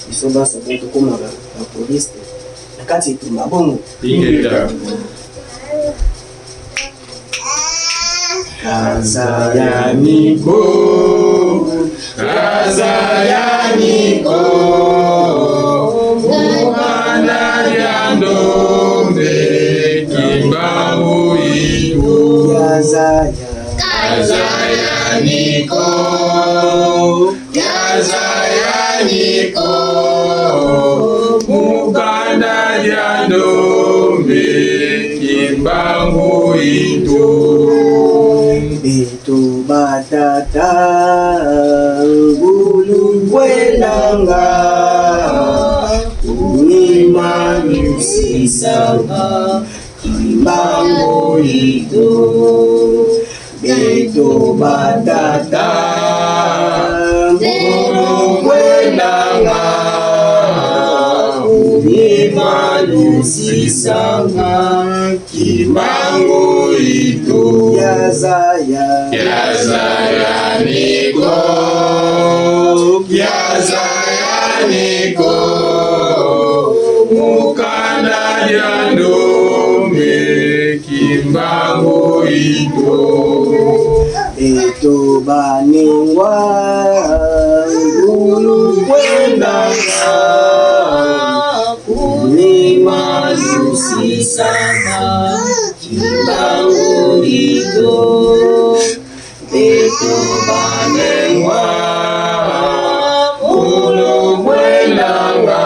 Biso banso po tokoma ba poliste na kati etumba bongo. Ingeta. Kaza ya Niko, Kaza ya Niko, Mukanda ya Ndombe, Kimbangu itu. Kaza ya Kaza ya Niko, Kaza ya Niko, Mukanda ya Ndombe, Kimbangu itu. Beto batata ngulu kwelanga kunima lusisanga kimbangu ito beto batata ngulu kwelanga kunima lusisanga Kimbangu itu. Yazaya Yazaya Niko, Yazaya Niko, Mukanda ya Ndombe, Kimbangu itu. Beto banengwa ngulu kwendanga kunima lusisanga kimbangu ito beto banengwa Ngulu kwendanga,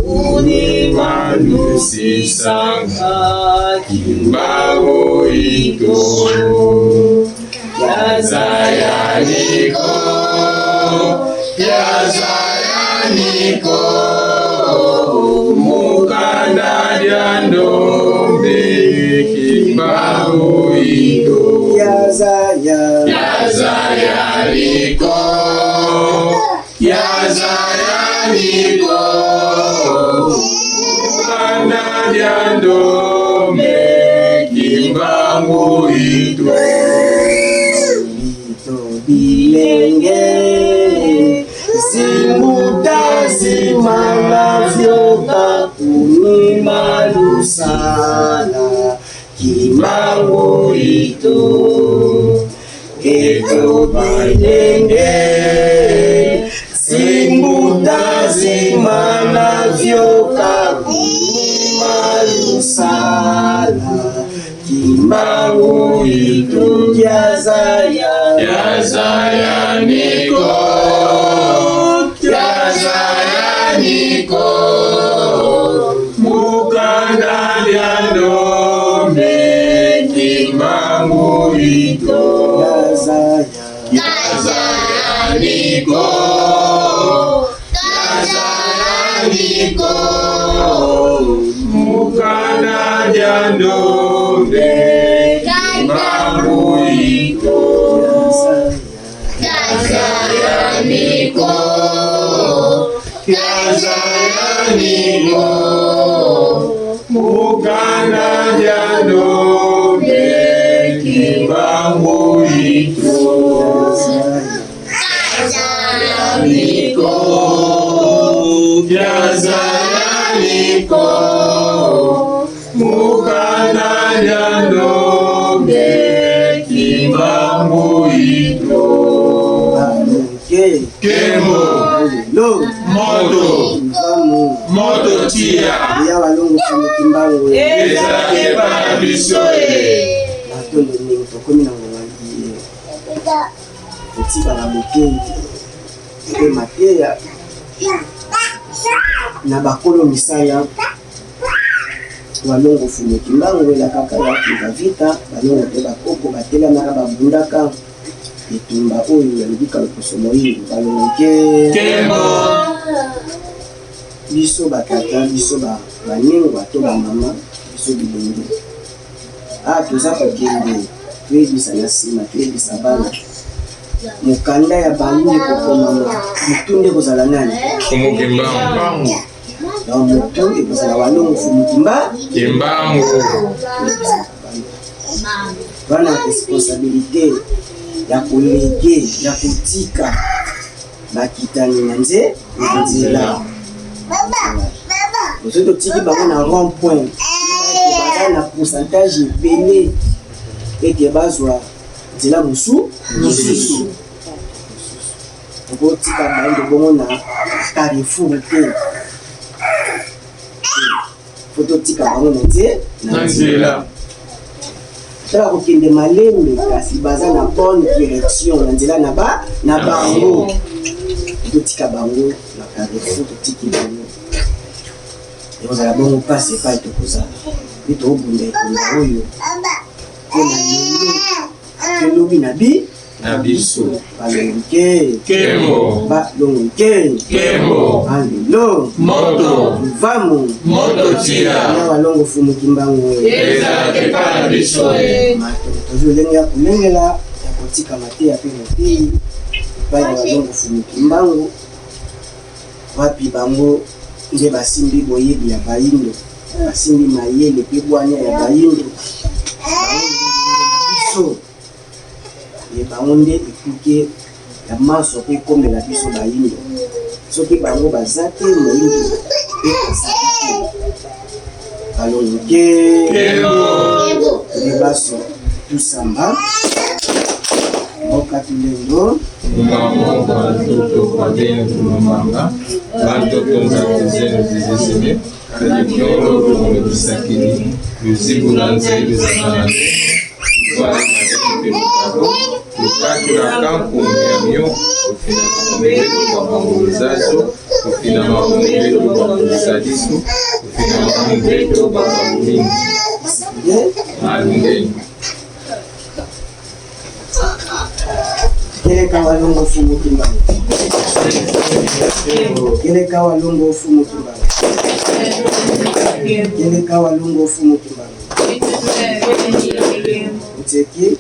kunima lusisanga, Kimbangu itu. Yazaya Niko, Yazaya Niko, Mukanda ya Ndombe, Kimbangu itu. Yazaya Yazaya Niko, Yazaya Niko, Mukanda ya Ndombe, Kimbangu itu. Bito bilenge zimbuta zimanga vyoka kunima lusala kimbangu ito keto bilenge zimbuta zimanga vyoka kunima lusala kimbangu ito yazaya Yazaya Niko, Yazaya Niko, Mukanda ya Ndombe, Kimbangu itu. Yazaya Yazaya Niko, Yazaya Niko, Mukanda ya Ndombe, Kimbangu itu. Yazaya Yazaya Niko, Yazaya Niko, Mukanda ya Ndombe, Kimbangu itu. Yazaya Niko, Yazaya Niko, Mukanda ya Ndombe, Kimbangu itu. Balonke Kembo, Lelo moto, Mvamu moto tia, ya walongo fumu kimbangu ezalaki epai na biso e. Matondo mingi tokomi na ngonga liye kotikala bokei mpe mateya na bakolo misaya walongo fumu kimbangu elakaka ya kimpa vita balongo mpe bakoko batelamaka babundaka etumba oyo ya lobika loposo moyindo balongo ke Kembo, biso batata biso banengwa to bamama biso bilenge a toza kokende toyebisa na nsima toyebisa bana mokanda ya bandu ekokomama motu nde ekozala nani? Fumu Kimbangu, Donc motu ekozala walongo fumu kimba Kimbangu, bana responsabilité ya kolege ya kotika. Bakitani na nze na nzela. Soki totiki bango na rond point, baza na pourcentage ebele ete bazwa nzela mosusu mosusu. Okotika bayindo bongo na carrefour te, fo totika bango na nze na nzela. Tala kokende malembe, kasi baza na bonne direction na nzela na ba na bango. Totika bango na carrefour, totiki bango, ekozala bongo mpasi epai tokozala mpe tokobunda etumba oyo mpona lelo mpe lobi na bi na biso. Balongi Kembo. Balongi Kembo. Alelo Moto. Vamu Moto tia. Na balongo fumu Kimbangu. Ezalaka epai na biso. Tozwi lolenge ya kolengela ya kotika mateya mpe motei epai ya balongo fumu Kimbangu, wapi bango nde basimbi boyebi ya bayindo, basimbi mayele mpe bwania ya bayindo. Bango nde na biso e, bango nde ekuke ya manso mpe ekomela biso bayindo. Soki bango baza te, moyindo mpe azali te. Balongo ke Kembo. Baso tusamba mboka tulendo. Mamo bantoto babene tulumanga bantoto nzatu zenu zizisime kadikyolo lumono bisakili luzibu na nzelu zazana twala mabele mpe lukabo lukatula kankumbi ya mio kofina makombeto bwa bangoluzazo kofina makombeto bwa bulusadisu kofina makombeto bwa babumingi malungeni. Keleka walongo fumu Kimbangu. Keleka walongo fumu Kimbangu. Keleka walongo fumu Kimbangu. Nteki.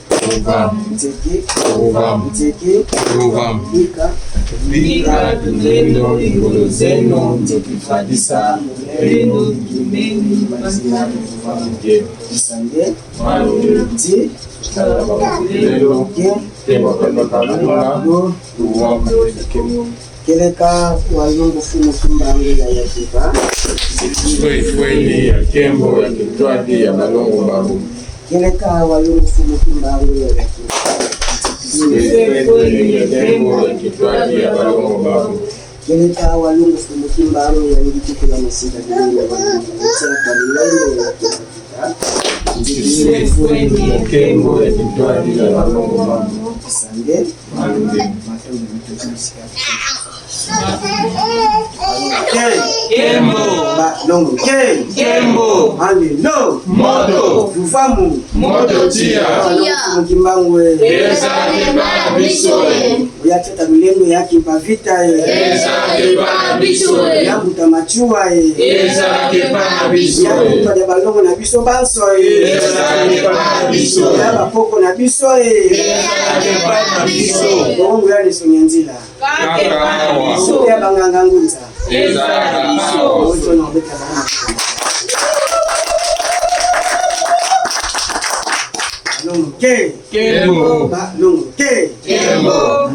Nteki. Nteki. Bika. Bika tulendo ingolo zeno nzokifadisa lendo Isande. Ti. lelo Ke. tebakalunga Keleka walongo fumu Kimbangu ya yakiba. Fweni ya kembo ya kitwadi ya balongo babu. Keleka walongo fumu Kimbangu ya yakiba. Fweni ya kembo ya kitwadi ya balongo babu. Keleka walongo fumu Kimbangu ya ngitukula masika bilenge walongo tiaka lulendo ya yakiba. Fweni ya kembo ya kitwadi ya balongo babu. Isande. Malungeni. Matondo mitozi. Kembo. Balongo ke. Kembo. Alelo. Moto. Luvamu. Moto tia. Walongo Kimbangu. Ezalaka na biso. Oyateta lulendo ya kimpa vita. Ezalaka na biso. Ya buta machua. Ezalaka na biso. Ya buta ya balongo na biso banso. Ezalaka na biso. Ya bapoko na biso. Ezalaka na biso. Bongo ya lisongi ya nzila. Kaka awa. Ya banganga ngunza. Ezalaka awa. Oyo na obeta bango. Balongo ke. Kembo. Balongo ke. Kembo.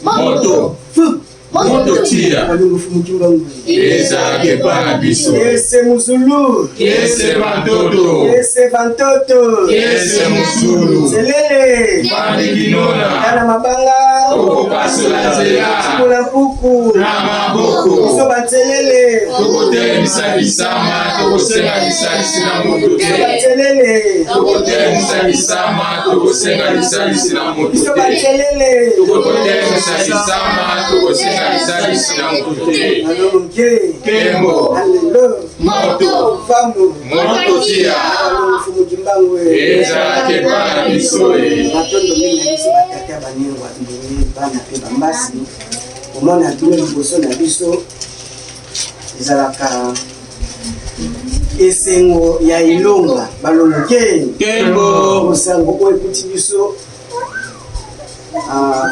Moto. Fu. Moto tia. Walongo fumu Kimbangu. Ezalaka na biso. Ese Musulu. Ese bantoto. Ese bantoto. Ese musulu. Selele. Bandikinona. Tala mabanga. Okopasola nzela. Timola mpuku. Na maboko. Biso banselele. Tokotelemisa lisama, tokosenga lisalisi na moto Biso te. banselele. Tokotelemisa lisama, tokosenga lisalisi na moto Biso te. banselele. Tokotelemisa lisama, tokosenga lisalisi na moto te. Balongo ke. Kembo. Alelo. Moto. Famu. Moto tia. Walongo fumu Kimbangu. Ezalaka epai na biso e. Matondo mingi na biso batata banengwa bilenge bana mpe bambasi komona bino liboso na biso ezalaka esengo ya elonga. Balongo ke. Kembo. Sango oyo ekuti biso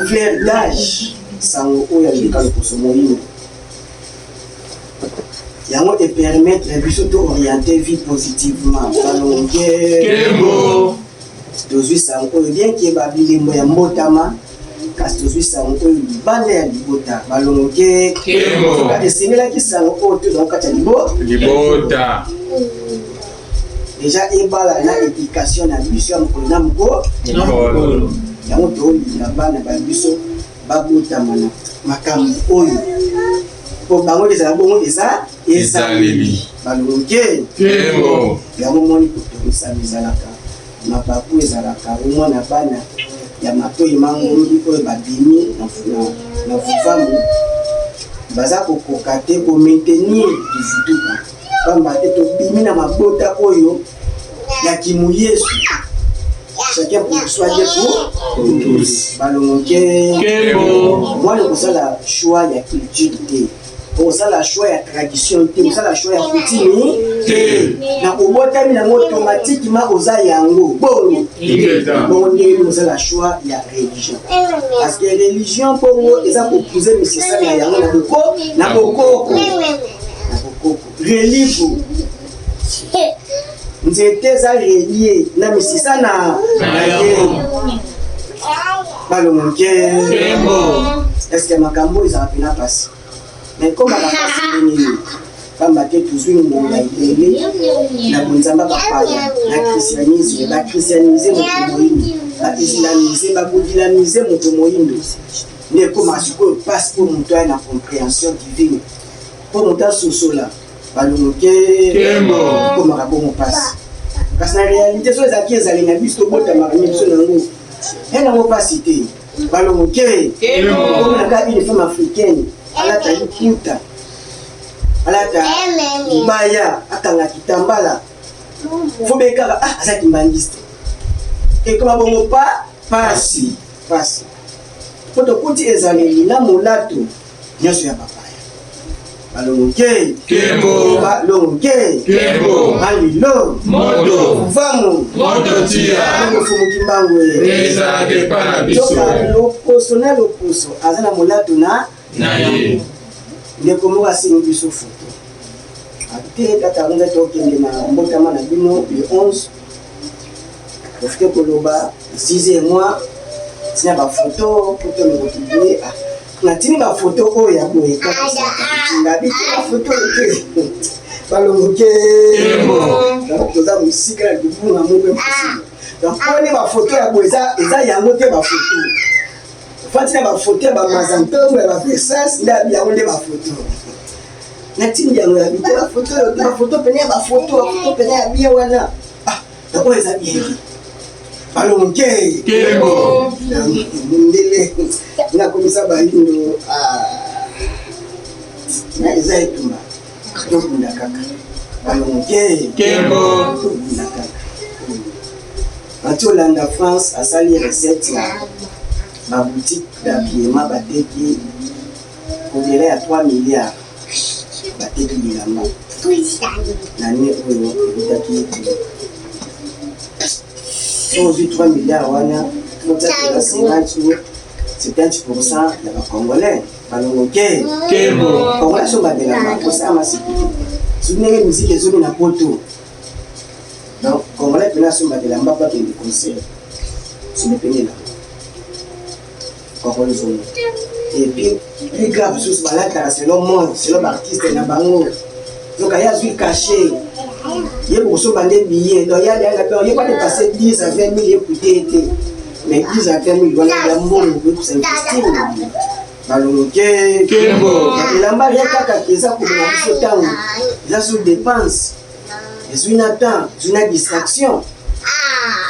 fleur d'âge, sango oyo aleka loposo moyindo, yango epermettre biso to orienter vie positivement. Balongo ke. Kembo. Tozwi sango oyo bien ke babilembo ya mbotama. Kasi tozwi sango oyo libanda ya libota balongo ke esengelaki sango oyo tozwa kati ya libota deja ebala na education na biso ya mokolo na mokolo. Yango tolinga bana ba biso babotama na makambo oyo po bango ezala bongo eza ezaleli balongo ke yango moni kotongisama ezalaka mabaku ezalaka omwana bana ya matoi mangungi oyo babimi na vuvamu baza kokoka te komaintenir kivutuka pamba te tobimi na mabota oyo ya kimuyesu chacun pour soi, Dieu pour tous. Balongo ke mwana kosala choix ya culture te, kosala choix ya tradition te, kosala choix ya coutume te. Na obotami nango automatiquement oza yango bongo bongo ndenge kosala choix ya religion, parce que religion bongo eza kopuze misisa na yango na boko na bokoko na bokoko religo nzete eza relie na misisa na ye balongo ke eske makambo ezala mpena mpasi mais ekomaka mpasi ndenge nini? Pamba te tozwi ngonga ebele na bonzamba bapaya na christianisme, bachristianise moto moyindo, baislamise, babudilamize moto moyindo, nde ekomaka sikoyo mpasi mpo moto aya na comprehension divine, mpo moto asosola balongo ke ekomaka bongo mpasi. Kasi na réalité so ezalaki ezali na biso tobotamaka na biso nango ya nango mpasi te. Balongo ke omonaka une femme africaine alata liputa, alata libaya, akanga kitambala, fo be kaka ah aza kimbangiste, ekoma bongo pa pasi pasi po tokuti ezaleli na molato nyonso ya bapaya. Balongo ke balongo ke malilo moto vamu moto tia fumu Kimbangu ezalaka epa na biso. Loposo na loposo aza na molato na na ye. Ndeko moko asengi biso foto ate tata ngai tokende na mbotama na bino le 11 profite koloba 6 mois tina bafoto po toloko publie. Natini bafoto oyo ya boye kaka bite bafoto te balongo ke toza mosika ya kobunga moko impossible. Donc mponi bafoto ya boye eza yango te, bafoto fati na bafoto ya bamazantongo ya baversas nde yango nde bafoto natindi yango ya bite bafoto oyo te, bafoto pene ya bafoto bafoto pene ya bien wana oyo eza bien te. Balongo ke mondele nakomisa bayindo na eza etumba, tobunda kaka. Balongo ke tobunda kaka. Bati olanda France asali recette ya baboutique d'habillement, bateki au-delà ya 3 milliards, bateki bilamba na année oyo ebutaki. So ozwi 3 milliards wana, otiakela 50 ou 70% ya bacongolais. Balongo ke congolais asomba bilamba kosala masiku te, soki ndenge misiki ezomi na poto. Donc congolais mpena asomba bilamba po akende concert, soki pene elamba congolais ozongo. Et puis plus grave susu, balataka selon mode, selon baartiste na bango. Donc ye azwi cachet, ye kosomba nde billet, donc ye pas dépasser 10 à 20 000 ekute ye te, mais 10 à 20 000 wana ya mbongo koyebisa investir. Balongo ke elamba ria kaka eza komema biso ntango eza sur dépense, ezwi na temps, ezwi na distraction,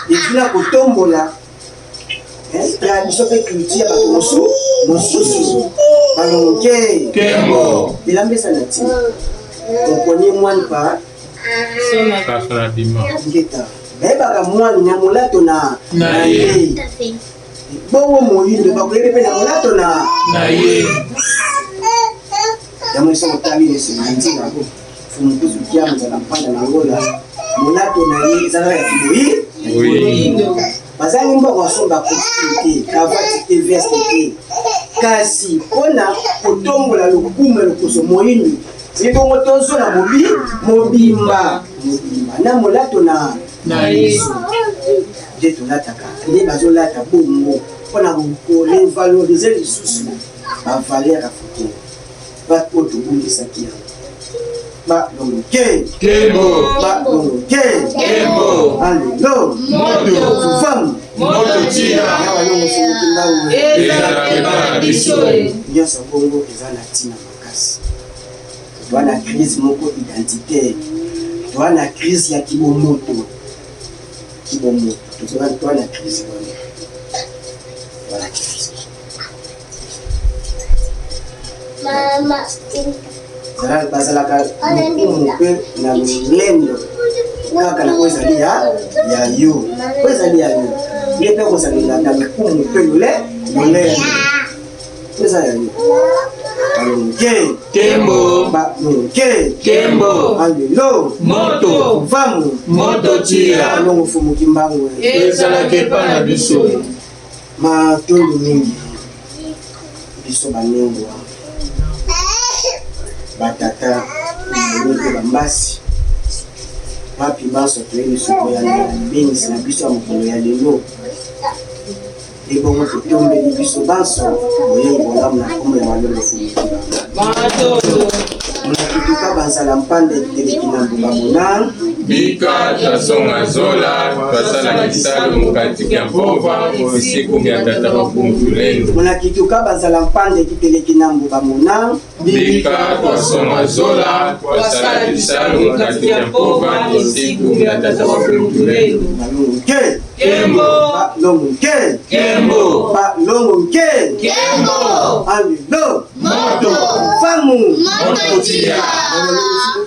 ezwi na kotombola tradition mpe culture ya bato mosusu. Balongo ke elamba eza na ntina, on connaît moine par ngeta, bayebaka mwana na molato na ye bongo moyindo bakoyebi mpe na molato na ye. Yango so otali esima ntina fumukuzu kiamu na mpanda na ngola, molato na ye eza kaka ya kiboyi. Bazangi mbongo asomba costume te, cravate te, veste te, kasi mpona kotombola lokumu ya lokoso moyindo soki bongo tozona mobi mobimba mobimba na molato na na yesu nde tolataka, nde bazolata bongo. mpo na korevalorize lisusu bavaleur africaine bato oyo tobungisaki yango. Balongo ke Kembo. Balongo ke Kembo. Alelo Moto. Fufamu Moto tia. Na balongo fumuki mbangu. Ezalaka epai na biso. Nyonso bongo eza na ntina makasi. Toa na crise moko identitaire, toa na crise ya kibomoto, kibomoto, toa na crise wana, toa na crise. Bazalaka lokumu mpe na lolendo kaka na oyo ezali ya ya yo, oyo ezali ya yo nde mpe kozala na lokumu mpe lolendo eza ya yo. Balongo Kembo. Balongo Kembo. Alelo Moto. Vamu Moto tia. Balongo fumuki mbangu. Ezalaka epai na biso. Matondo mingi biso banengwa batata bilenge mpe bambasi wapi banso toyebi soko ya libengisi na biso ya mokolo ya lelo. Ebongo totombeli biso banso boyei bolamu na nkombo ya Walongo Fumuki Bango. Munakituka banzala mpanda ekiteleki na mbuka mona. Bika twasonga zola twasala kisalu mukati kya mpova esiku mya tata bakuntulendo. Munakituka banzala mpanda ekiteleki na mbuka mona. Bika twasonga zola twasala kisalu mukati kya mpova esiku mya tata bakuntulendo. Balongo ke. Kembo. Balongo ke. Kembo. Balongo ke. Kembo. Alelo. Moto. Famu. Moto tia.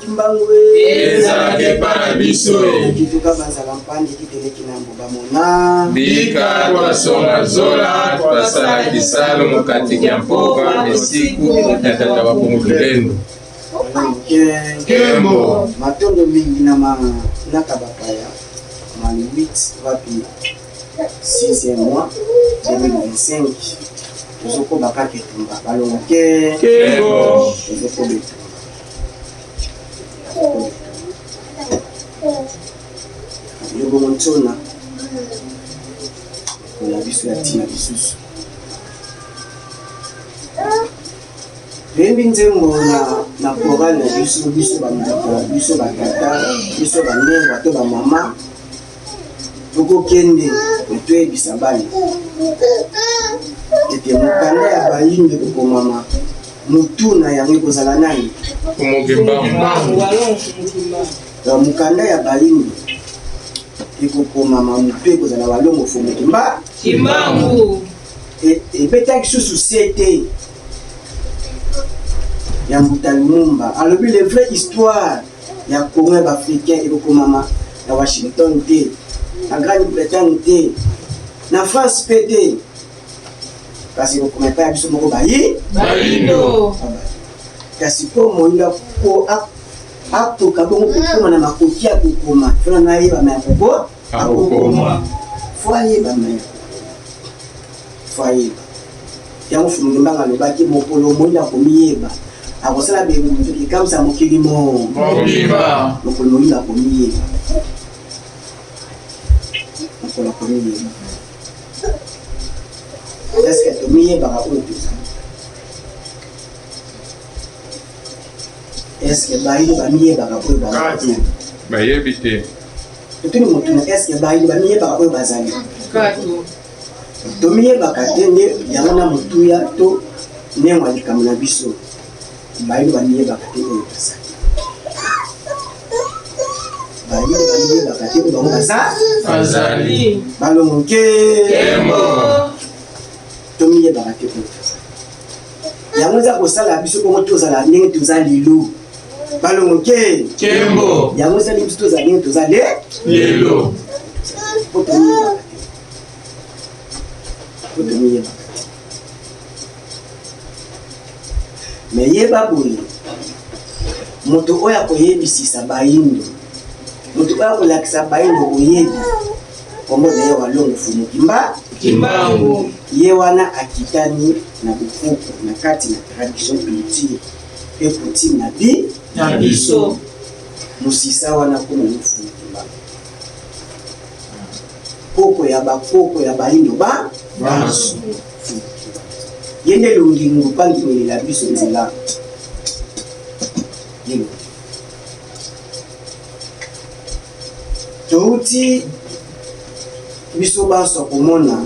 Kimbangu. Ezalaka epai na biso. Kituka banzala mpanda ekiteleki na mbuka mona. Bika twasonga zola twasala kisalu mukati kya mpova esiku ya tata bakuntulendo. Balongo ke. Kembo. Matondo mingi na manaka bapaya ma 8 wapi 6e mois 2025 tozokoba kaka etumba. Balongo ke. Kembo. Tozokoba etumba. Yobongo ntsona mokolo na biso ya ntina lisusu. Toyembi nzembo na chorale na biso, biso bambuta, biso batata, biso banengwa to bamama, tokokende toyebisa bana ete mokanda ya bayindo ekokomama, mutu na yango ekozala nani? Fumuki Mbangu. Mokanda ya bayindo ekokomama, mutu ekozala Walongo Fumuki Kimbangu. Ebetaki susu sete ya Mbuta Lumumba alobi le vraie histoire ya Congo ya baafricain ekokomama na Washington te, na Grande-Bretagne te, na France mpe te, kasi ekokoma epai ya biso moko bayi Bayindo. Kasi mpo moyindo akoka bongo kokoma na makoki ya kokoma, fona nayebama ya koko Akokoma. Fo ayebama ya fo ayeba yango. Fumuki Mbanga alobaki mokolo moyindo akomiyeba, akosala bengundu ekamwisa mokili mo mobimba. Mokolo moyindo akomiyeba, mokolo akomiyeba. Eske tomiyebaka oyo tozali? Eske bayindo bamiyebaka oyo bazali? Bayebi te. Totuni motuna, eske bayindo bamiyebaka oyo bazali? Katu. Tomiyebaka te, nde yango na motuya to ndenge ya likambo na biso. Bayindo bamiyebaka te oyo bazali, bayindo bamiyebaka te oyo bango baza. Bazali. Balongo ke. Kembo. Tomiyebaka te oyo tozali, yango eza kosala biso bongo tozala ndenge toza lelo. Balongo ke. Kembo. Yango esali biso tozala ndenge toza le lelo. Po tomiyebaka te, po tomiyebaka te. Me yeba boye, moto oyo akoyebisisa bayindo, moto oyo akolakisa bayindo oyebi kombo na ye Walongo Fumuki Mba Kimbangu. Ye wana akitani na bokoko na kati na tradition, culture mpe coutume na bi na biso. Mosisa wana kombo na Fumuki Mbangu, koko ya bakoko ya bayindo ba. Banso. Ye nde longingo mpo angimelela biso nzela. Ye longingo. Touti biso banso komona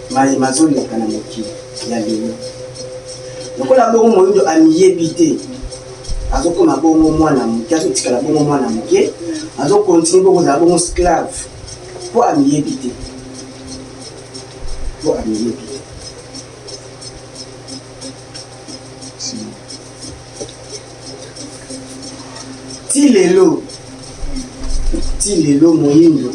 maye mazoleka na mokili ya lelo. Lokola bongo moyindo amiyebi te, azokoma bongo mwana moke, azotikala bongo mwana moke, azokontinue bongo kozala bongo esclave mpo amiyebi te, mpo amiyebi te. Ti lelo, ti lelo moyindo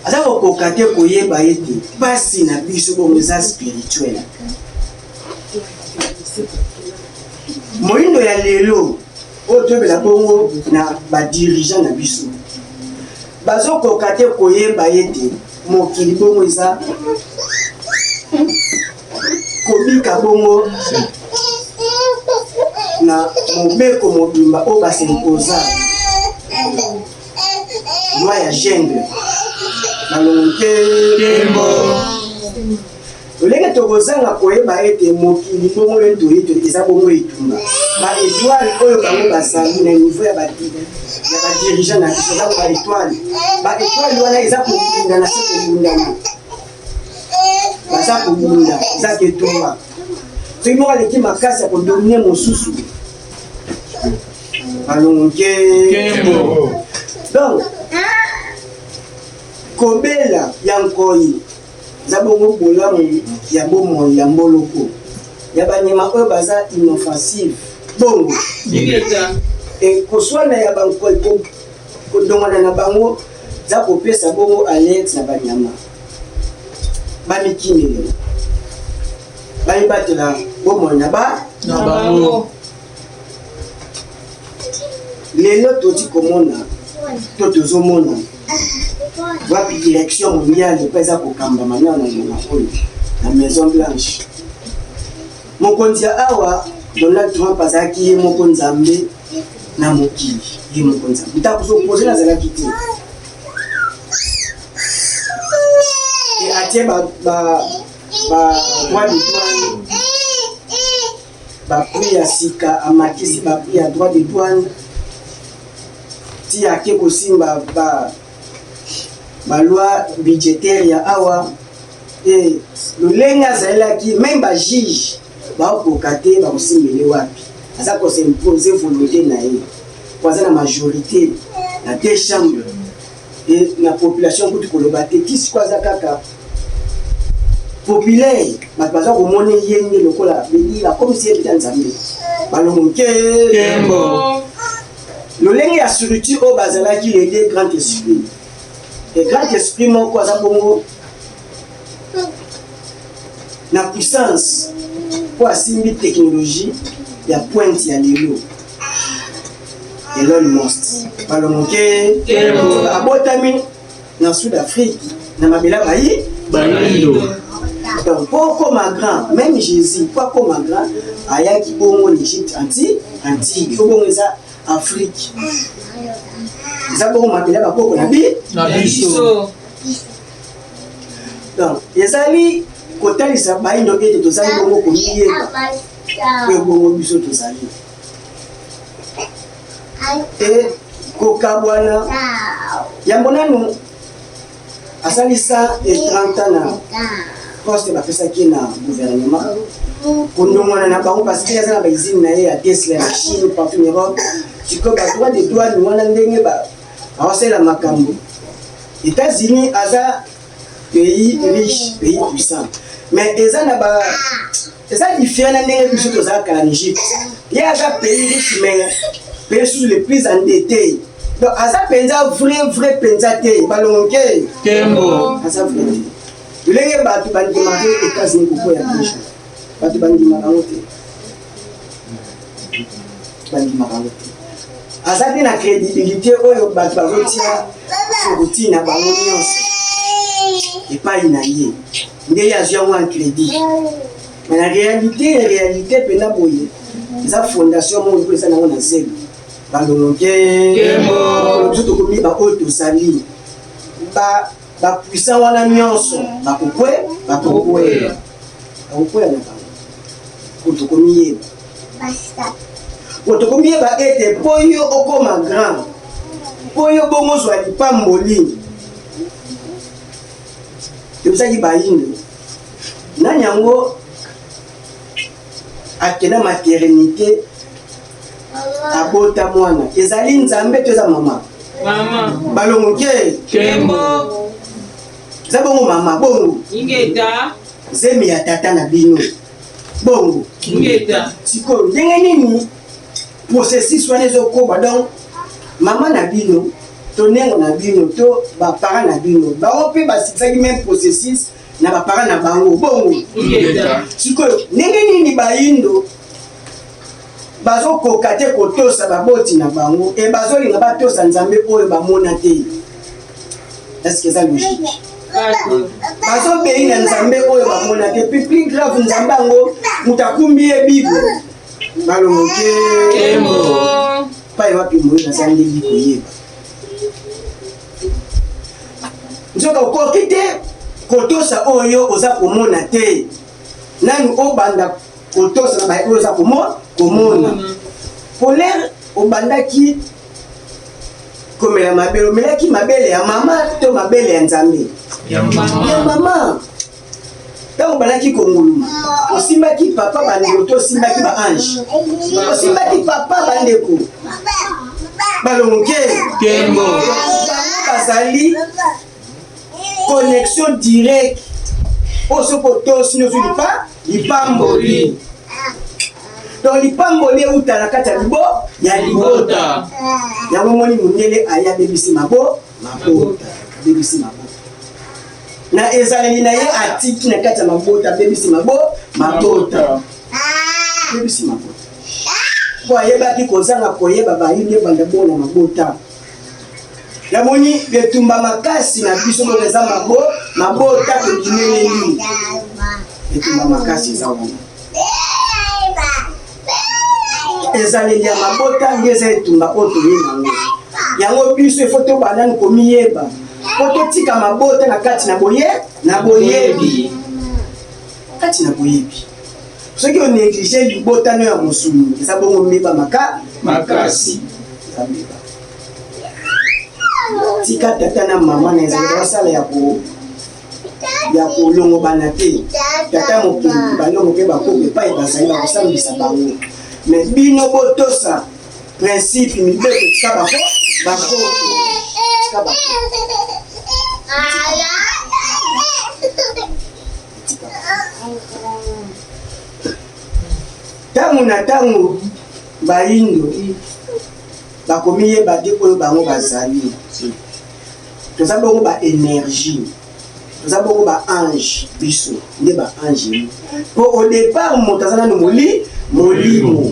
aza kokoka te koyeba ete mpasi na biso bongo eza spirituel. Moyindo ya lelo oyo toyebela bongo na badirigeant na biso bazokoka te koyeba ete mokili bongo eza kobika bongo na mobeko mobimba oyo basempoza loi ya jungle balongo te lolenge tokozanga koyeba ete mokili bongo oyo toye eza bongo etumba ba etoile oyo bango bazali na niveau ya badirigeant na biso eza ba etoile ba etoile wana eza kobunda na se kobundana baza kobunda eza ketumba soki moko aleki makasi ya kodomine mosusu balongo nkembo donc kobela ya nkoi eza bongo bolamu ya bomoi ya mboloko ya banyama oyo baza inoffensive bongo koswana ya bankoi kodongana na bango eza kopesa bongo alerte na banyama bamikimelela bamibatela bomoi na ba na bango. Lelo toti komona to tozomona wapi direction mondiale mpe eza kokambama na na ngonga oyo na Maison Blanche. Mokonzi ya awa Donald Trump azalaki ye moko nzambe na mokili, ye moko nzambe ntango kozopose nazalaki te e atie ba ba ba droit de douane ba prix ya sika amatisi ba prix ya droit de douane ti ake kosimba ba ba loi budgétaire ya awa e lolenge azalelaki meme ba juge bakokoka te bakosimbele wapi aza kosimpose volonté na ye po aza na majorité na deux chambres e na population kutu koloba te ti sikoyo aza kaka populaire bato baza komona ye nde lokola beli bakomisi ye mpenza nzambe balongo nkembo lolenge ya structure oyo bazalaki les deux grand esprit e grand esprit moko aza bongo na puissance mpo asimbi technologie ya pointe ya lelo Elon Musk balongo nke abotami na Sud Afrique na mabela bayi bayindo. Donc mpo okoma grand, même Jésus mpo akoma grand ayaki bongo na Egypte anti antique fo bongo eza Afrique eza bongo mabela bakoko na bi na biso. Donc ezali kotalisa bayindo ete tozali bongo komiyeba oyo bongo biso tozali e kokabwana yambo nanu asali 130 ans na poste bapesaki na gouvernement kondongwana na bango parce que aza na bausine na ye ya Tesla na Chine partout en Europe. Sikoyo badroit de douane wana ndenge baosalela makambo États-Unis aza pays riche, pays puissant, mais eza na ba eza différent na ndenge biso tozalaka na Egypte. Ye aza pays riche mais pays susu le plus endetté, donc aza mpenza vrai vrai mpenza te balongo ke Kembo. Aza vrai te lolenge bato bandimaka te États-Unis kokoya déjà bato bandimaka yango te bandimaka yango te aza te na crédibilité oyo bato bazotia forti na bango nyonso epai na ye nde ye azwi yango en crédit. Mais na réalité réalité mpena boye eza fondation moko mpo eza nango na zelo balongo ke Kembo. biso tokomi baoyo tozali. Ba ba puissant wana nyonso bakokwe bakokweya bakokweya na bango po tokomiyeba po tokomiyeba ete mpo yo okoma grand mpo yo bongo ozwa lipamboli tobisaki bayindo nani yango akenda maternité abota mwana ezali nzambe to eza mama mama balongo ke kembo eza bongo mama bongo ingeta zemi ya tata na bino bongo ingeta sikoyo ndenge nini processus wana ezokoba donc mama na bino to nengo na bino to baparent na bino bango mpe basikisaki meme processus na baparent na bango bongo sikoyo ndenge nini bayindo bazokoka te kotosa baboti na bango e bazolinga batosa nzambe oyo bamona te eske eza logique bazobei na nzambe oyo bamona te puis plus grave nzambe yango moto akumbi ye bible balongoke pai wapi moyo naza ndenge koyeba nzoka okoki te kotosa oyo oza komona te nanu obanda kotosa na baye oyo oza komona polere obandaki komela mabele omelaki mabele ya mama to mabele ya nzambe ya mama ntango obandaki konguluma osimbaki papa bandeko to osimbaki baange osimbaki papa bandeko balongoke Kembo. Bango bazali connexion direct oyo soki otosi nyonso lipa lipamboli donc lipamboli euta na kati ya libo ya libota yango omoni mondele aye abebisi mabo mabota abebisi mabota na ezaleli na ye atiki na kati ya mabota abebisi mabo mabota abebisi mabota mpo ayebaki kozanga koyeba bayini ebanda bona mabota namoni etumba makasi na biso moko eza mabo mabota tobimeleli etumba makasi eza wana ezaleli ya mabota nde eza etumba oyo toye nango yango biso efo tobanda nanu komiyeba mpo totika mabota na kati na boye na boyebi kati na boyebi soki onéglige libota no ya mosuni eza bongo mbeba maka makasi eza mbeba tika tata na mama na ezali basala ya ko ya kolongobana te tata mokili balongo mpe bakoko epai bazali bakosambisa bango me bino botosa principe mibeko tika bako bakoko tika bakoko Ntango na ntango bayindo bakomiyeba te oyo bango bazali. Toza bongo ba energie, toza bongo ba ange, biso nde ba angelu. Po au départ moto aza nanu moli molimo.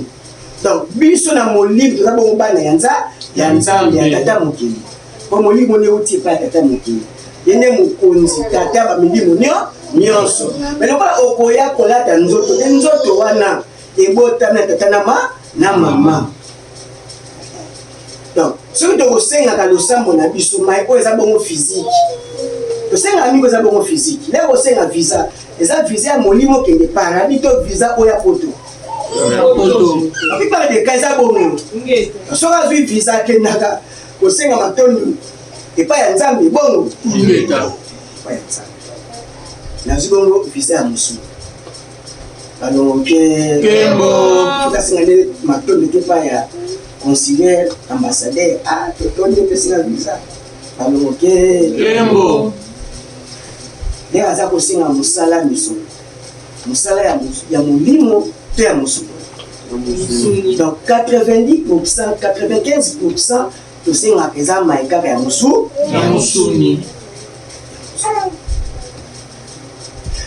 Donc biso na molimo toza bongo bana ya nza ya Nzambe ya Tata mokili. Po molimo nde euti epai ya Tata mokili. Ye nde mokonzi tata ba milimo nio nyonso. Mais lokola okoya kolata nzoto te, nzoto wana ebotami na tata na ma na mama. Donc soki tokosengaka losambo na biso mai oyo eza bongo physique, tosengaka mingi eza bongo physique. Lelo kosenga visa eza visa ya molimo okende paradis to visa oyo ya poto. La plupart des cas eza bongo. Soki azwi visa akendaka kosenga matondi epai ya Nzambe bongo epai ya Nzambe nazwi bongo visa ya mosuni balongo Kembo. kasinga nde matondo te epai ya consulaire ambassadeur ah totondi epesinga visa balongo ke Kembo. nde aza kosenga mosala misolo mosala ya molimo to ya mosolo donc 90 95 tosengaka eza mai kaka ya mosu ya mosuni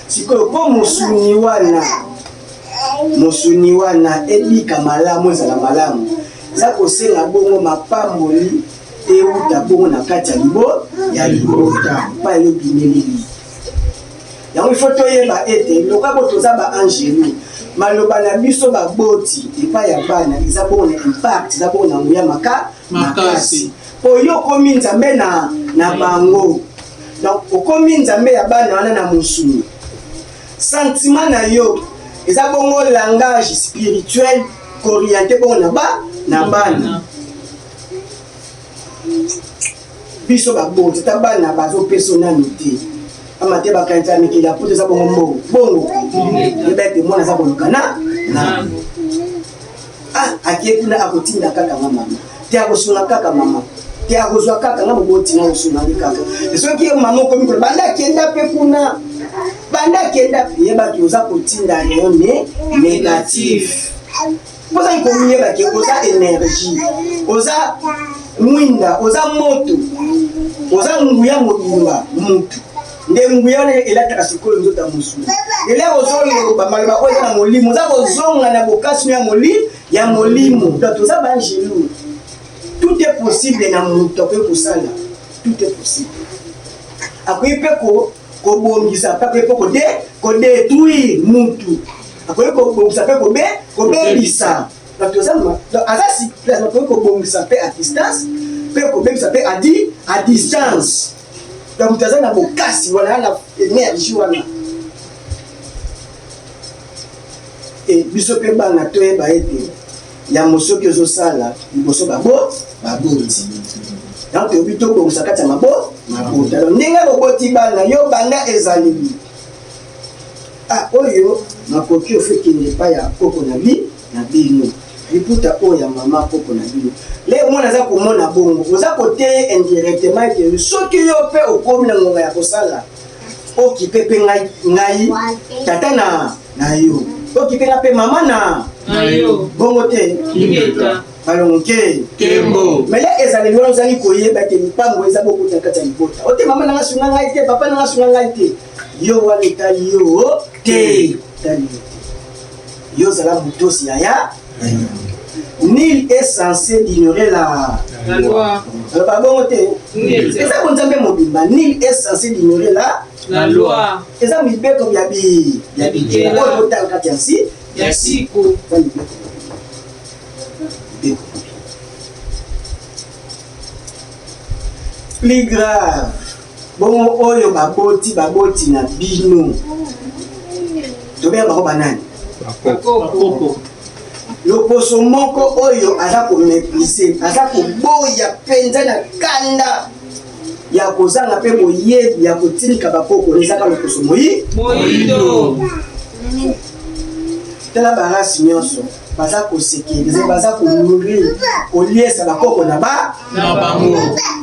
sikoyo mpo mosuni wana mosuni wana ebika malamu ezala malamu eza kosenga bongo mapamboli euta bongo na kati ya libo ya libota mpa yo bimeleli yango ifo toyeba ete lokola bo toza baangelu maloba na biso baboti epai ya bana eza bongo na impact eza bongo na nguya maka Makasi. mpo yo okomi nzambe na, na bango. Donc okomi nzambe ya bana wana na mosuni. Sentiment na yo eza bongo langage spirituel koriente bongo na ba na bana. Biso baboti ata bana bazopesa nanu te ama te bakanisa mikili ya poto eza bongo mbongo bongo yeba ete mwana aza koluka na na ah ake kuna akotinda kaka nga mama te akosunga kaka mama te akozwa kaka nga moboti na kosunga nde kaka soki ye mama okomi kuna banda akenda mpe kuna banda akenda yebaki oza kotinda rayon ne négatif ozali komiyeba ke oza énergie oza mwinda oza moto oza nguya mobimba mutu nde nguya wana elataka sikoyo nzoto ya mosuni eloko ozoloba maloba oyo eza na molimo oza kozonga na bokasi ya moli ya molimo donc toza baangelu tout est possible na moto akoki kosala tout est possible akoki mpe kobongisa mpe akoki mpe kode kodetruire mutu akoki kobongisa mpe kobe kobebisa donc toza aza si place akoki kobongisa mpe à distance mpe kobebisa mpe adi à distance donc moto aza na bokasi wana na énergie wana e biso mpe bana toyeba ete yango soki ozosala liboso babo baboti donc toyebi tobongisa kati ya mabo mabota donc ndenge boboti bana yo banda ezaleli ah oyo makoki ofekende epai ya koko na bi na bino liputa oyo ya mama koko na bino le mwana aza komona bongo oza koteye indirectement ete soki yo mpe okomi na ngonga ya kosala okipe mpe ngai ngai tata na na yo okipe nga mpe mama na na yo bongo te balongo ke kembo mele ezaleli wana ozali koyeba ete lipango eza bokuta na kati ya libota ote mama nanga sunga ngai te papa nanga sunga ngai te yo wana etali yo te etali yo te yo ozala motosi yaya nul est censé d'ignorer la La loi. aloba bongo te eza bonzambe mobimba nul est censé d'ignorer la La loi. eza mibeko ya bi ya bikela oyo otanga kati ya nsi Ya siko. eza mibeko mibeko plus grave bongo oyo baboti baboti na bino tobenga bango banani Bakoko. Loposo moko oyo aza ko mepriser, aza koboya mpenza na kanda ya kozanga mpe boyebi ya kotindika bakoko ezaka loposo moi moyindo. Tala barasi nyonso baza kosekelize, baza konourrir, koliesa bakoko na ba na bango.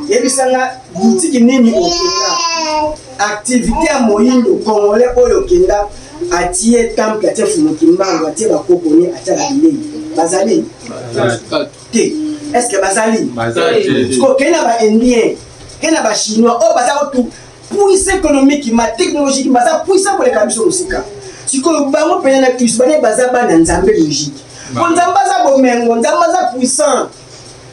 Yebisanga butiki nini okenda, activité ya moyindo congolais oyo okenda atie temple atie fumu kimbangu atie bakoko ne atia na bilei bazali te est ce que bazali siko kei na baindien kei na bachinois oyo baza kotu puissant économiquement technologique baza puissant koleka biso mosika sikoyo bango mpenza na kristo bane baza bana nzambe logique po nzambe aza bomengo nzambe aza puissant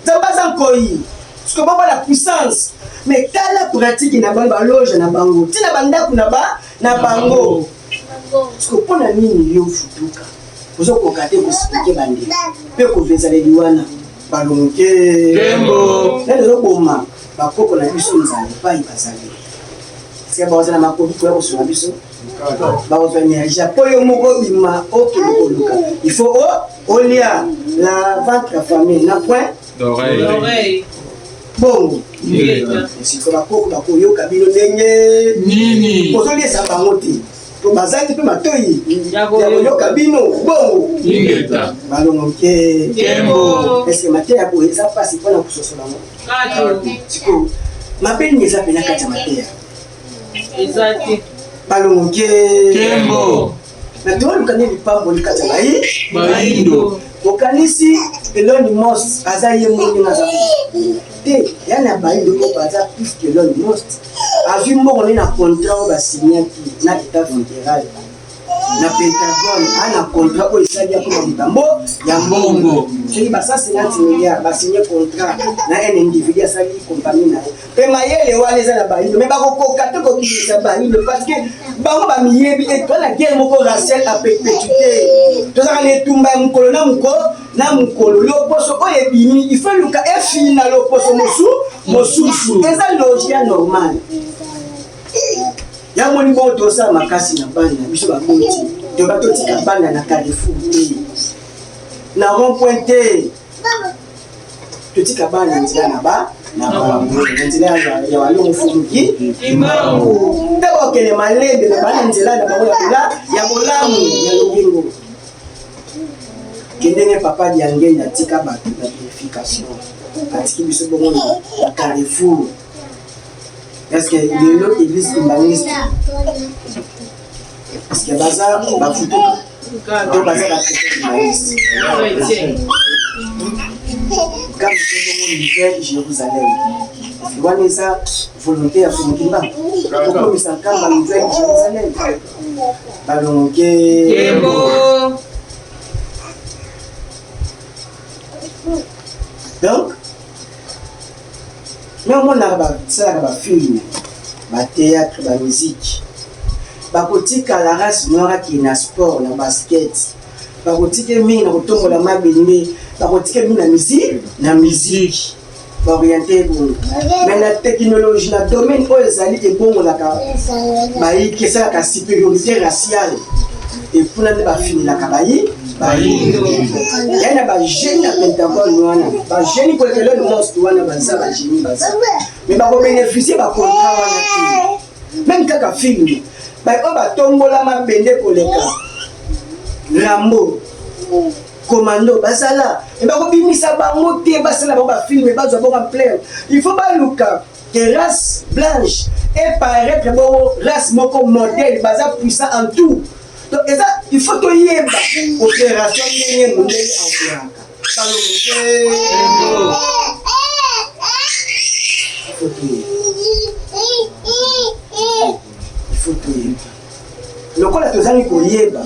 nzambe aza nkoi sikoyo bango na puissance mais tala pratique na bango baloge na bango ntina bandako na ba na bango siko mpo na nini yo futuka ozokoka te koexplike bandeko mpe kozwa ezaleli wana balonke nani ozoboma bakoko na biso nzala epai bazali sika bakozala makoki koya kosunga biso bakozwa energie mpo yo moko obima okende koluka il faut olia la ventre affamée na point d'oreille bongo siko bakoko bakoyoka bino ndenge nini ozoliesa bango te po bazangi mpe matoi ya koyoka bino bongo balongo ke eske mateya boye eza mpasi mpona kososola ngo sikoyo mabe nini eza mpena kati ya mateya balongo ke na toluka nde lipamboli kati ya bayi bayindo okanisi Elon Musk aza ye moko ndenge aza te ya na bayindo oyo baza plus que Elon Musk azwi mbongo nde na contrat oyo basignaki na etat fédéral na Pentagone a na contrat oyo esali akoma motambo ya mbongo soki ba 150 milliards basigne contrat na un individu asali compagnie na ye mpe mayele wana eza na bayindo me bakokoka te kobimisa bayindo parce que bango bamiyebi ete toza na guerre moko raciale à perpétuité tozalaka na etumba ya mokolo na mokolo na mokolo loposo oyo ebimi il faut luka efina loposo mosusu eza logique ya normale. Ya moni bongo tosala makasi na bana biso baboti, toba totika bana na carrefour te, na rond point te, totika bana na nzela na ba na bango, na nzela ya walongo fumuki Kimbangu. Nde bakokende malembe na bana nzela na bango ya bola ya bolamu ya lobingo. Kendenge papa Diangenda atika bato na purification, atiki biso bongo na carrefour. Est-ce que lelo église kimbanguiste, est-ce que baza bafutuka to baza ba kimbanguiste? Comme bongo nouvelle Jérusalem wana eza volonté ya Mfumu Kimbangu kokomisa Nkamba nouvelle Jérusalem. Balongoke. Donc me omonaka basalaka bafilme, bathéâtre, bamusique, bakotika la race noire akende na sport, na basket, bakotika mingi na kotombola mabende, bakotika mingi na musique, na musique baoriente bongo. Mais na technologie, na domaine oyo ezali ebongolaka bayiki, esalaka supériorité raciale, ekuna nde bafinelaka bayi bayindo. Ya na bagenie na Pentagone wana, bagenie koleka Elon Musk wana, baza bagenie, baza, mais bakobénéficie bacontrat wana te. Même kaka film, oyo batombola mabende koleka Rambo, Commando, basala, e bakobimisa bango te, basala bango bafilme, bazwa bongo ampleur. Il faut baluka ke race blanche eparaître bongo race moko modèle, baza puissant en tout. Donc eza, il faut toyeba opération ndenge mondele aopéraka. Balongo te, il faut toyeba, il faut toyeba. Lokola tozali koyeba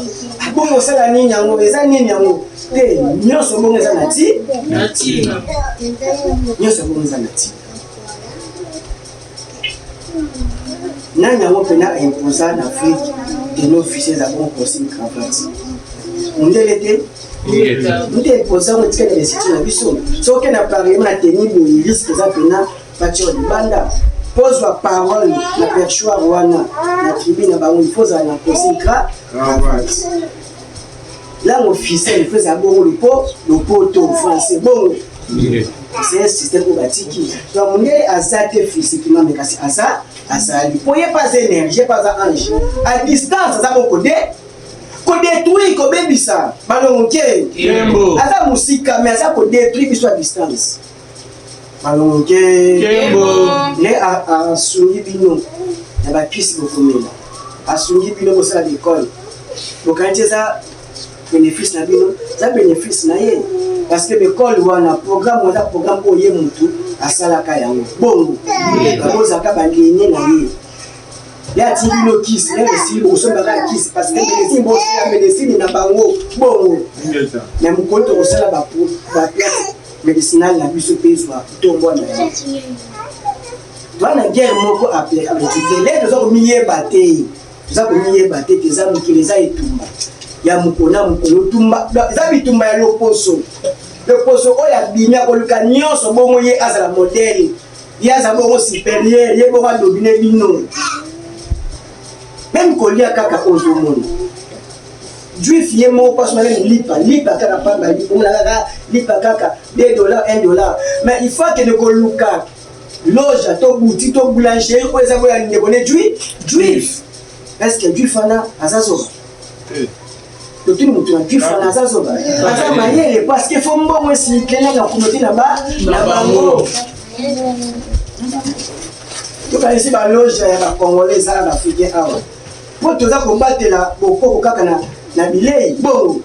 bongo, osala nini yango, eza nini yango te, nyonso bongo eza na ti Na ntina. Nyonso bongo eza na ntina. Nani yango mpena imposa na Afrique tenue officielle eza bongo costume cravate? Mondele te. Nde imposa yango, etikali na institut na biso. Soki na parlement na tenue boye, risque eza mpena batia libanda. Pozwa parole na perchoir wana, na tribune na bango, il faut ozala na costume cravate. Langue officielle, il faut ezala bongo lopo lopoto français bongo. C'est un système oyo batiki. Donc mondele aza te physiquement, mais kasi aza, azali po ye mpe aza énergie, mpe aza ange à distance, aza boko de kodétruire, kobebisa balongo ke. Kembo. Aza mosika, mais aza kodétruire biso à distance. Balongo ke. Kembo. Nde asungi bino na bakisi bokomela, asungi bino kosala l'école, bokanisi eza bénéfice na bino, eza bénéfice na ye, parce que l'école wana, programme eza programme oyo ye motu asalaka yango bongo, bozalaka baligné na ye. Ye atindi bino kisi, ye esili, bokosombaka kisi, parce que médecine, bosala médecine na bango bongo. Na mokolo tokosala baplace médicinale na biso mpe ezwa ntombo na ye. Toza na guerre moko à perpétuité. Le toza komiyeba te, toza komiyeba te. Eza mokili, eza etumba ya mokolo na mokolo, tumba eza bitumba ya loposo. Loposo oyo abimi, akoluka nyonso bongo ye azala modèle, ye aza bongo supérieur, ye bongo adomine bino. Même kolia kaka, ozomona juif ye moko mpasi même lipa, lipa kaka pamba, omona kaka lipa kaka 2 dollar, 1 dollar, mais il faut akende koluka loge to boutique to boulangerie oyo eza boya ndeko ne juif. Est ce que juif wana aza zoba? Totuni motu na juif wana aza zoba? Aza mayele, parce que faut mbongo esikele na communauté na ba na bango. Tokanisi baloge ya bacongolais eza na baafricain awa, mpo toza kobatela bokoko kaka na bilei bongo.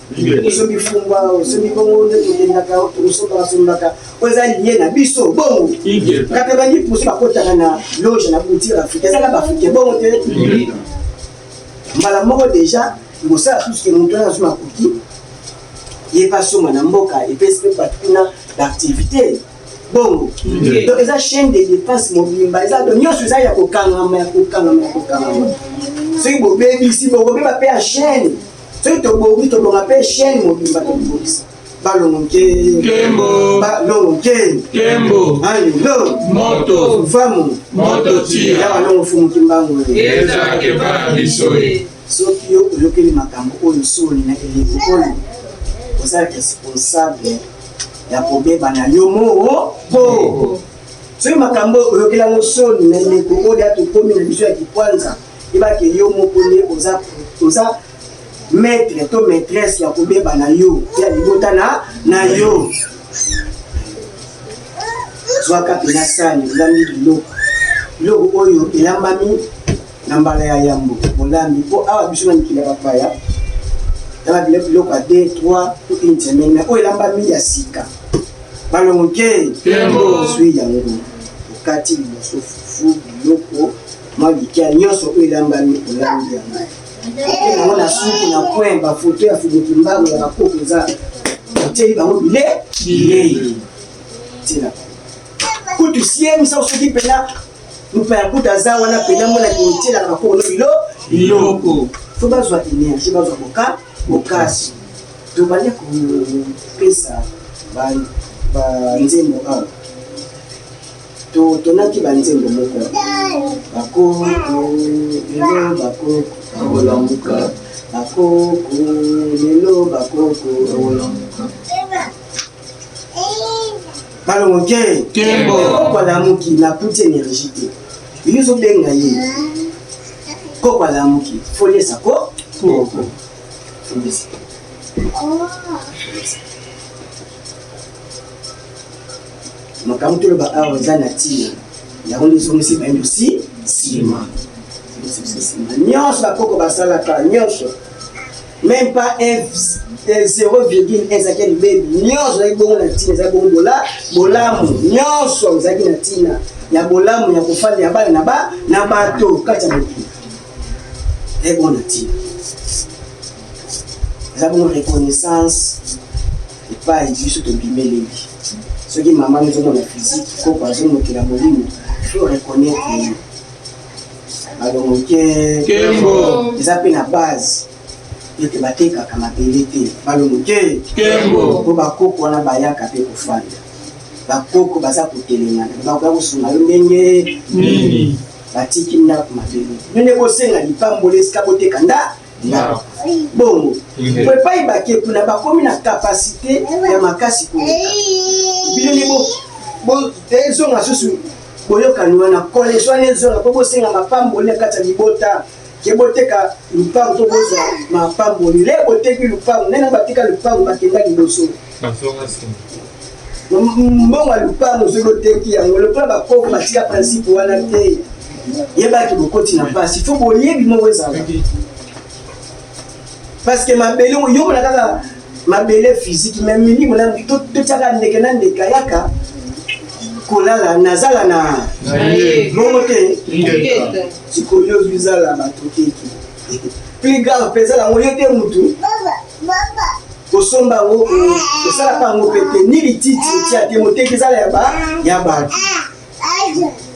Osombi fumbwa, osombi bongo, nde tokendaka tokosombaka sombaka oyo eza lié na biso bongo. 90 % bakotaka na loge, na boutique ya baafricain, ezaka baafricain bongo te. Mbala moko déjà ekosala susu ke moto wana azwi makoki, ye mpe asomba na mboka, epesi mpe bato kuna baactivité bongo. Donc eza chaîne de dépense mobimba, eza donc nyonso eza ya kokangama, ya kokangama, ya kokangama. Soki bobebisi, bokobeba mpe ya chaîne. Soki tobongi, tobonga mpe chaîne mobimba, tobongisa. Balongo nke. Kembo. Balongo nke. Kembo. Alelo. Moto. Famu. Moto tia. Ya balongo fumu kimbangu. Ezalaka epai na biso ye. Soki yo oyokeli makambo oyo soni na eleko oyo, oza responsable ya kobeba na yo moo po soki makambo oyo oyokeli yango soni na eleko oyo ya tokomi na biso ya kikwanza, yebake yo moko nde oza oza maître to maîtresse ya kobeba na yo ya libota na na yo. Zwaka mpena sani olambi biloko, biloko oyo elambami na mbala ya yambo bolambi, mpo awa biso na mikili ya bapaya yaba biloko ya 2 3 to une semaine, mais oyo elambami ya sika balongo ke ozwi yango okati liboso fufu biloko mwa likia nyonso oyo elambami olambi yango oke yango na suku na coin bafoto ya Fumu Kimbangu ya bakoko eza otieli bango bile bilei tiela kutu siemisa soki mpena mopaya kutu aza wana mpena monaki otielaka bakoko no bilo biloko fo bazwa energie bazwa boka bokasi. Tobandi kopesa banzembo awa, totonaki banzembo moko bakoko lelo bakoko bakolamuka, bakoko lelo bakoko bakolamuka, balongo ke koko alamuki nakuti energie te, yo ozobenga ye koko alamuki foliesa ko koko foliesa makambo toloba awa eza na ntina yango nde ezongisi bayindo si nsima nyonso bakoko basalaka nyonso, même pas 0,1 ezalaki ya libebi, nyonso ezalaki bongo na ntina, ezalaki bongo bola bolamu, nyonso ezalaki na ntina ya bolamu ya kofanda ya bana na ba na bato kati ya mokili. Ezalaki bongo na ntina, eza bongo reconnaissance epai biso tobimeleli. Soki mama nozomona physique, koko azomokela molimo, faut reconnaître ye. Balongo ke Kembo. Eza mpe na base ete batekaka mabele te. Balongo ke Kembo. Mpo bakoko wana bayaka mpe kofanda, bakoko baza kotelengana, bakoya kosunga yo ndenge nini? Batiki ndako mabele bino nde bosenga lipamboli esika boteka nda ndako bongo po epai bake kuna bakomi na kapasite ya makasi koleka bino nde ezonga susu boyokani wana collège wana ezonga mpo bosenga mapamboli na kati ya libota ke boteka lupango to bozwa mapamboli. Le boteki lupango ndenge bateka lupango bakenda liboso mbongo ya lupango soki oteki yango lokola bakoko batika principe wana te, yebaki bokoti na mpasi. Fo boyebi moko ezala parce que mabele yo mona kaka mabele physique, mais milimo na totiaka ndeke na ndeke ayaka kolala nazala na bongo te. Sikoyo ozwi zala bato teki, plus grave mpe ezala yango yo te mutu kosomba yango, kosalaka yango mpe te, ni lititi otia te, moteki ezala ya bato,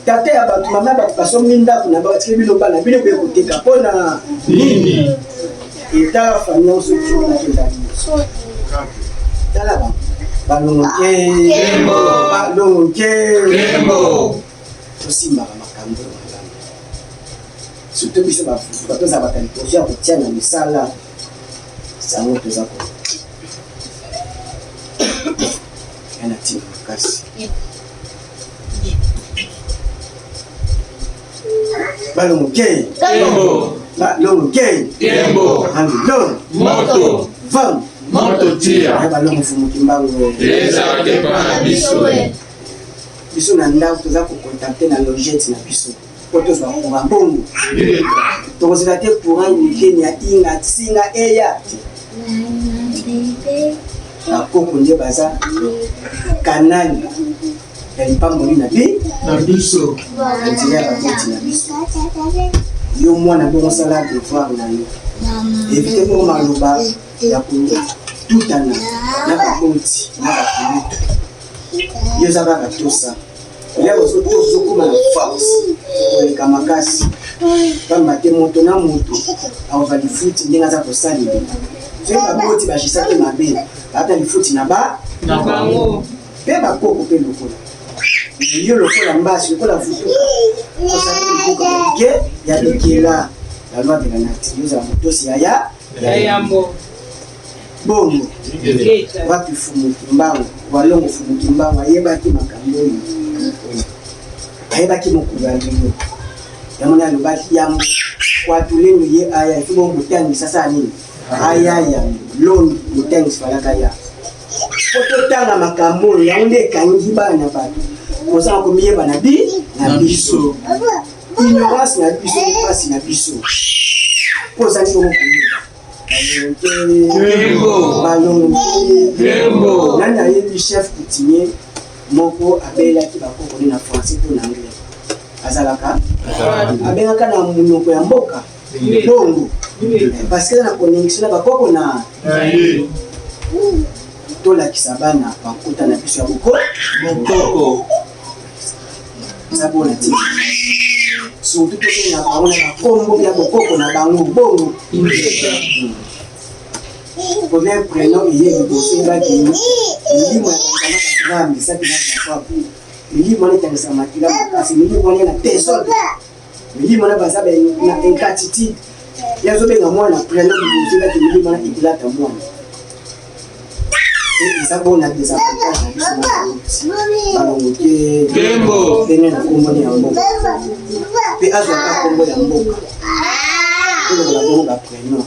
tata ya bato, mama ya bato basombi ndako na batikeli bino bana, bino boye koteka mpona nini? Eta famille nyonso ezali tala balongo te, balongo te, tosimbaka makambo malamu, surtout biso bafufu tozala bato ya liboso ya kotia na misala sango toza ko ya na ntina makasi. Balongo ke, balongo ke, alilo moto vam moto tia balongo Fumu Kimbangu ezalaka epa na biso. Biso na ndako toza kocontacter na logette na biso po tozwa courant bongo tokozela te courant weekend ya inga singa eya te. Bakoko nde baza kanali ya lipamboli na bi na biso na nzela ya baboti na biso. Yo mwana bongo osala devoir na yo, évite bongo maloba ya kotutana na baboti na bakulutu. Yo oza kaka tosa eloko ozokóma na force koleka makasi, pamba te moto na moto akozwa lifuti ndenge aza kosalela. Soki baboti bajisaki mabe, baata lifuti na ba na bango mpe bakoko mpe lokola yo lokola mbasi lokola vutuka ozali libuka ya bike ya bikela la loi de la nature ozala motosi yaya ya yambo bongo wapi fumu kimbangu walongo fumu kimbangu ayebaki makambo oyo ayebaki mokolo ya lelo yango nde alobaki yambo kwatulenu ye aya ifo bongo botangisa sala nini aya yambo longi botangisi falaka ya po totanga makambo oyo yango nde ekangi bana bato kozanga komiyeba na bi na biso ignorance na biso mpasi na biso mpo ozali bongo koyeba balongo Kembo. nani ayebi chef coutumier moko abelaki bakoko nde na français to na anglais azalaka abengaka na monoko ya mboka bongo parce que eza na connexion na bakoko na tolakisa bana bankota na biso ya boko Bokoko. eza bona ti surtout tobenga bango na bakombo ya bokoko na bango bongo premier prénom eye liboso ebaki milimo ya banzamaka nzambe esapi na jacob milimo wana etangisa makila makasi milimo wana na desordre milimo wana baza na ingratitude ye azobenga mwana prénom liboso ebaki milimo wana ekelata mwana eza bona desavantage na biso balongo te ndenge na nkombo ya mboka mpe azwaka nkombo ya mboka tolobola bongo baprénom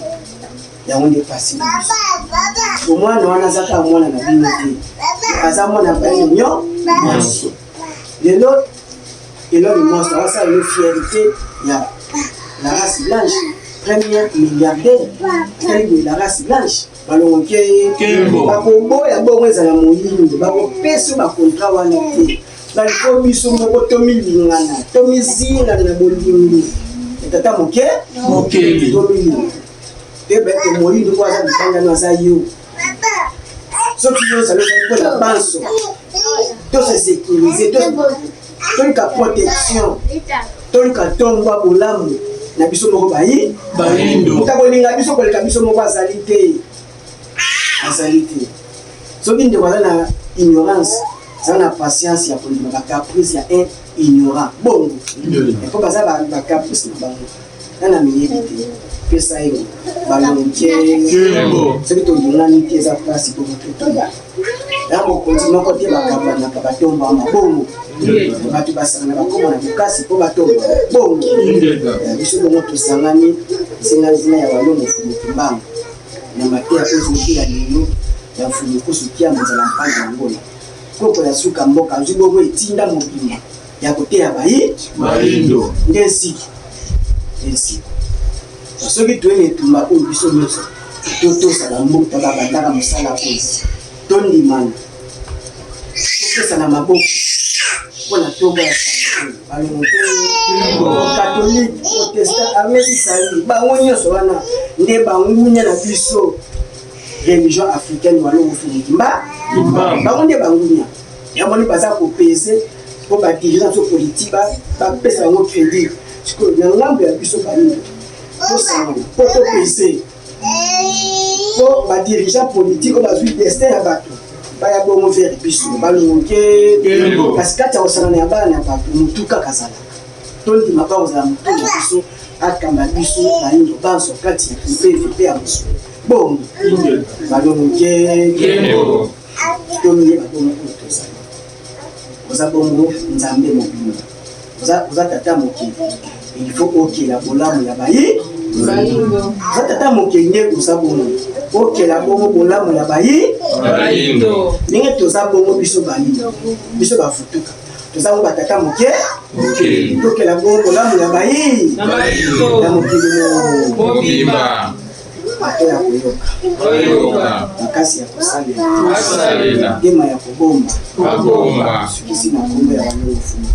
yango nde pasi na biso omwana wana aza kaka mwana na bino te aza mwana baino nyonso lelo Elon Musk asala yo fierté ya la race blanche première milliardaire tali boye la race blanche balongoke bakoboya bongo ezala moyindo bakopesa bakontra wana te baliko biso moko tomilingana tomizingana na bolingo ya tata moke tomilinga toyeba ete moyindo oyo aza libanda no aza yo soki yo ozali ozali mpo na banso tose sécurise toluka protection toluka ntongo ya bolamu na biso moko bayi moto akolinga biso koleka biso moko azali te azali te soki ndeko aza na ignorance aza na patience ya kondima bacaprice ya un ignorant bongo mpo baza bacaprice na bango nana miyebi te pesa ye balonke soki tolingani te eza mpasi bongo totoya ya mokonzi moko te bakabanaka batombama bongo bato basangana bakoma na bokasi mpo batomba bongo biso bongo tosangani zingazinga ya walongo mfumu kimbangu na mateya oyo ezokila lelo ya mfumu kusu kiambo nzala mpanda ya ngola koko ya suka mboka azwi bongo etinda mobimba ya koteya bayi bayindo nde nsiki nde nsiki soki toye na etumba oyo biso nyonso totosa bambuta babandaka mosala oyo tondimana topesana maboko mpo na ntombo ya sango oyo balongo te katolike protestant armée d'israël bango nyonso wana nde bangunya na biso religion africaine walongo fumukimba bango nde bangunya yango nde baza kopese mpo badirigeant biso politike bapesa bango crédit sikoyo na ngambo ya biso bayindo tosangana mpo topese mpo badirigeant politike oyo bazwi destin ya bato baya bongo vers biso balongo ke kasi kati ya kosangana ya bana ya bato motu kaka azalaka tondima mpa kozala motu na biso akamba biso bayindo banso kati ya kimpeve mpe ya mosolo bongo balongo ke Tomiyeba bongo oyo tozali. Oza bongo Nzambe mobimba. Oza, oza tata mokeli. Il faut okela bolamu ya bayi. Oza tata mokeli nde oza bongo. Okela bongo bolamu ya bayi. Bayindo. Ndenge toza bongo biso bayindo. Biso bafutuka. Toza bongo batata moke. Tokela bongo bolamu ya bayi. Bayindo. Na mokili mobimba. Bato ya koyoka. Koyoka. Makasi ya kosalela. Kosalela. Mitema ya kobomba. Kobomba. Sukisi na kombo ya Walongo Fumu.